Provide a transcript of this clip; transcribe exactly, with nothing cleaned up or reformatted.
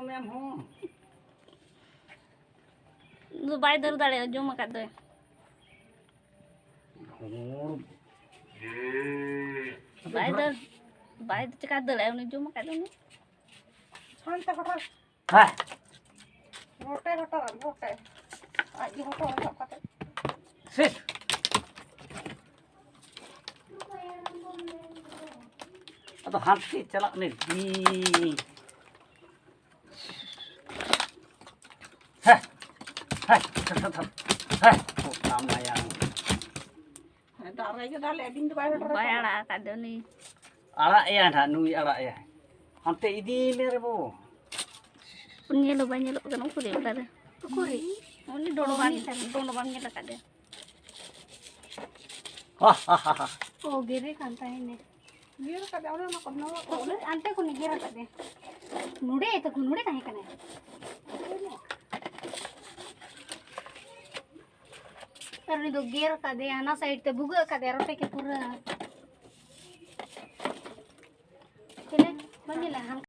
ᱢᱮᱢ ᱦᱚᱸ᱾ ᱩᱱᱤ ᱫᱚ ᱵᱟᱭ ᱫᱟᱹᱲ ᱫᱟᱲᱮᱭᱟᱜᱼᱟ, ᱡᱚᱢ ᱟᱠᱟᱫ ᱫᱚᱭ᱾ ᱦᱚᱲ᱾ ᱵᱟᱭ ᱫᱟᱹᱲ, ᱵᱟᱭ ᱪᱮᱠᱟ ᱫᱟᱹᱲᱟᱭ, ᱩᱱᱤ ᱡᱚᱢ ᱟᱠᱟᱫ ᱫᱚ ᱩᱱᱤ᱾ ᱦᱟᱱᱛᱮ ᱦᱚᱴᱚᱨ᱾ ᱦᱮᱸ᱾ ᱦᱚᱴᱮ, ᱦᱚᱴᱚᱨ, ᱦᱚᱴᱮ᱾ ᱟᱡ ᱜᱮ ᱦᱚᱴᱚᱨ ᱨᱟᱠᱟᱵ ᱠᱟᱛᱮ᱾ ᱥᱤᱥ᱾ ᱟᱫᱚ ᱦᱟᱱᱛᱮ ᱪᱟᱞᱟᱜ ᱢᱮ, ᱵᱤᱧ᱾ ᱦᱮᱸ, ᱦᱮᱸ, ᱦᱮᱸ, ᱦᱮᱸ, ᱦᱮᱸ, ᱯᱚᱠᱟ ᱢᱟᱭᱟᱝ᱾ ᱦᱮᱸ, ᱫᱟᱜ ᱨᱮᱜᱮ ᱫᱟᱜ ᱞᱮ, ᱟᱹᱵᱤᱱ ᱫᱚ ᱵᱟᱭ ᱦᱚᱴᱚᱨ ᱵᱟᱭ ᱟᱠᱟᱫᱟ᱾ ᱟᱲᱟᱜ ᱟᱠᱟᱫ ᱫᱚ ᱩᱱᱤ᱾ ᱟᱲᱟᱜ ᱮᱭᱟ ᱱᱟᱦᱟᱜ, ᱱᱩᱭ ᱟᱲᱟᱜ ᱮᱭᱟ᱾ ᱦᱟᱱᱛᱮ ᱤᱫᱤᱭᱮ ᱢᱮ ᱨᱮ ᱵᱟᱹᱵᱩ᱾ ᱧᱮᱞ ᱦᱚᱸ ᱵᱟᱭ ᱧᱮᱞᱚᱜ ᱠᱟᱱᱟ, ᱩᱠᱩᱨᱮ ᱚᱠᱟᱨᱮ? ᱩᱠᱩᱨᱮ? ᱩᱱᱤ ᱰᱚᱸᱰ ᱵᱟᱝ, ᱩᱱᱤ ᱥᱟᱨ᱾ ᱰᱚᱸᱰ ᱵᱟᱝ ᱧᱮᱞ ᱟᱠᱟᱫᱮᱭᱟ᱾ ᱦᱟ, ᱦᱟ, ᱦᱟ, ᱦᱟ᱾ ᱚ, ᱜᱮᱨᱮ ᱠᱟᱱ ᱛᱟᱦᱮᱱᱮ᱾ ᱜᱮᱨ ᱟᱠᱟᱫᱮᱭᱟ, ᱚᱱᱮ ᱚᱱᱟ ᱠᱚ ᱱᱚᱣᱟ ᱠᱚ ᱚᱱᱮ ᱚᱱᱮ ᱟᱱᱛᱮ ᱠᱷᱚᱱᱮ ᱜᱮᱨ ᱟᱠᱟᱫᱮᱭᱟ᱾ ᱱᱚᱰᱮ ᱛᱟᱠᱚ, ᱱᱚᱰᱮ ᱛᱟᱦᱮᱸ ᱠᱟᱱᱟᱭ᱾ ᱟᱨ ᱩᱱᱤ ᱫᱚ ᱜᱮᱨ ᱟᱠᱟᱫᱮᱭᱟ, ᱦᱟᱱᱟ side ᱛᱮ ᱵᱷᱩᱜᱟᱹᱜ ᱟᱠᱟᱫᱮᱭᱟ ᱨᱚᱴᱮ ᱛᱮ ᱯᱩᱨᱟᱹ᱾ ᱪᱮᱞᱮ? ᱵᱟᱢ ᱧᱮᱞᱟ? ᱦᱟᱱᱠᱟ